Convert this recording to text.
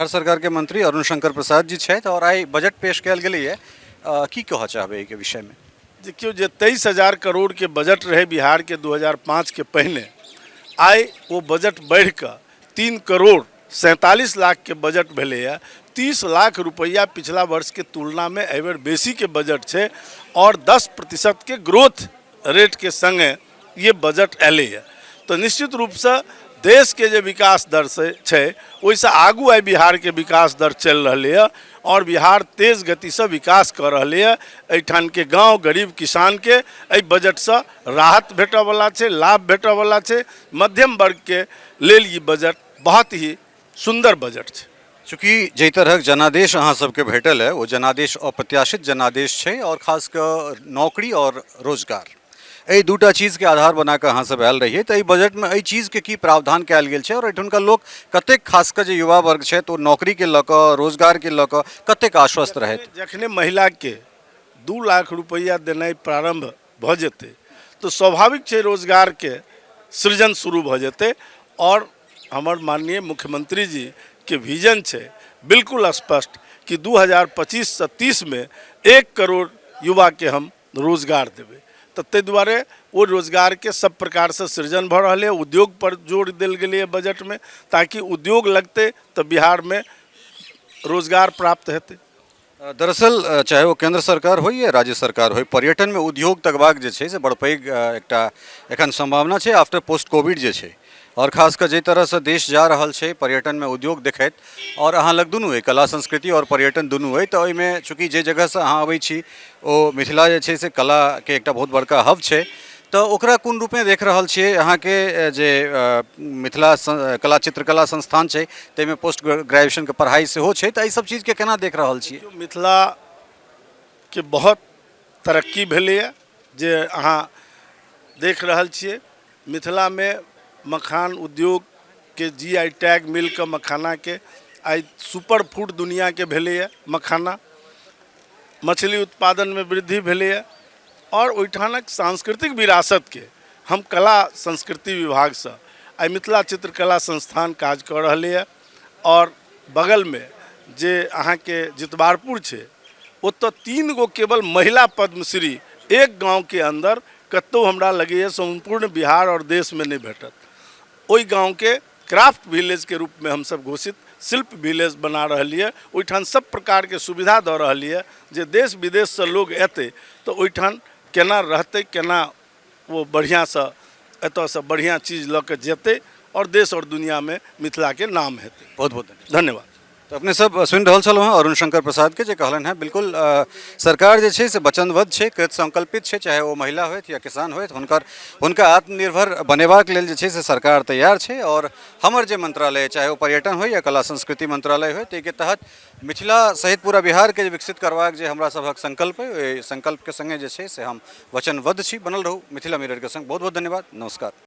बिहार सरकारके मंत्री अरुण शंकर प्रसाद जी छथि आओर आइ बजट पेश कयल गेलैए। की कहऽ चाहबै एहिके विषयमे? देखियौ, जे 23,000 करोड़के बजट रहै बिहारके 2005 के पहिने, आइ ओ बजट बढ़िकऽ 3 करोड़ 47 लाखके बजट भेलैए। 30 लाख रुपैआ पिछला वर्षके तुलनामे एहिबेर बेसीके बजट छै आओर 10% ग्रोथ रेटके सङ्गे ये बजट एलैए। तऽ निश्चित रूपसँ देशके जे विकास दर से छै ओहिसँ आगू आइ बिहारके विकास दर चलि रहलैए आओर बिहार तेज गतिसँ विकास कऽ रहलैए। एहिठामके गाँव गरीब किसानके एहि बजटसँ राहत भेटयवला छै, लाभ भेटयवला छै। मध्यम वर्गके लेल ई बजट बहुत ही सुन्दर बजट छै। चूँकि जाहि तरहक जनादेश अहाँ सबके भेटल है ओ जनादेश अप्रत्याशित जनादेश छै आओर खास कऽ नौकरी आओर रोजगार एहि दूटा चीजके आधार बना कऽ अहाँ सब आयल रहियै, तऽ एहि बजटमे एहि चीजके की प्रावधान कयल गेल छै आओर एहिठुनका लोक कतेक खास कऽ जे युवा वर्ग छथि ओ नौकरीके लऽ कऽ रोजगारके लऽ कऽ कतेक आश्वस्त रहथि? जखने महिलाके 2 लाख रुपैआ देनाइ प्रारम्भ भऽ जेतै तऽ स्वाभाविक छै रोजगारके सृजन शुरू भऽ जेतै। आओर हमर माननीय मुख्यमंत्री जी के विजन छै बिल्कुल स्पष्ट कि 2025 से 30 में 1 करोड़ युवाके हम रोजगार देबै। तऽ ताहि दुआरे ओ रोजगारके सब प्रकारसँ सृजन भऽ रहल यऽ। उद्योग पर जोर देल गेलैए बजटमे ताकि उद्योग लगतै तऽ बिहारमे रोजगार प्राप्त हेतै। दरअसल चाहे ओ केंद्र सरकार हो या राज्य सरकार हो, पर्यटनमे उद्योग तकबाक जे छै से बड़ पैघ एकटा एखन सम्भावना छै आफ्टर पोस्ट कोविड जे छै। आओर खास कऽ जाहि तरहसँ देश जा रहल छै पर्यटनमे उद्योग देखैत, आओर अहाँ लग दुनू अइ, कला संस्कृति आओर पर्यटन दुनू अइ, तऽ ओहिमे चूँकि जे जगहसँ अहाँ अबै छी ओ मिथिला जे छै से कलाके एकटा बहुत बड़का हब छै, तऽ ओकरा कोन रूपे देख रहल छियै? अहाँके जे मिथिला कला चित्रकला संस्थान छै ताहिमे पोस्ट ग्रेजुएशनके पढ़ाइ सेहो छै, तऽ एहि सब चीजके केना देख रहल छियै? मिथिलाके बहुत तरक्की भेलैए जे अहाँ देख रहल छियै। मिथिलामे मखान उद्योगके जी I tag मिलके मखानाके आइ सुपर फूड दुनिआँके भेलैए। मखाना मछली उत्पादनमे वृद्धि भेलैए आओर ओहिठामक सांस्कृतिक विरासतके हम कला संस्कृति विभागसँ आइ मिथिला चित्रकला संस्थान काज कऽ रहलैए। आओर बगलमे जे अहाँके जितवारपुर छै ओतऽ 3 गो केवल महिला पद्मश्री एक गाँवके अन्दर कतहु हमरा लगैए सम्पूर्ण बिहार आओर देशमे नहि भेटत। ओहि गाँवके क्राफ्ट विलेजके रूपमे हमसब घोषित शिल्प विलेज बना रहलियै। ओहिठाम सब प्रकारके सुविधा दऽ रहलियै जे देश विदेशसँ लोग एतै तऽ ओहिठाम केना रहतै, केना ओ बढ़िआँसँ एतऽसँ बढ़िआँ चीज लऽ कऽ जेतै आओर देश आओर दुनिआँमे मिथिलाके नाम हेतै। बहुत बहुत धन्यवाद। तऽ अपने सब सुनि रहल छलहुँ हँ अरुण शंकर प्रसादके जे कहलनि हेँ बिल्कुल सरकार जे छै से वचनबद्ध छै, कृत संकल्पित छै, चाहे ओ महिला होथि या किसान होथि, हुनका आत्मनिर्भर बनेबाक लेल जे छै से सरकार तैयार छै। आओर हमर जे मंत्रालय चाहे ओ पर्यटन होइ या कला संस्कृति मंत्रालय होइ, ताहिके तहत मिथिला सहित पूरा बिहारके जे विकसित करबाक जे हमरा सभक संकल्प अइ, ओहि संकल्पके सङ्गे जे छै से हम वचनबद्ध छी। बनल रहू मिथिला मिररके सङ्ग। बहुत बहुत धन्यवाद, नमस्कार।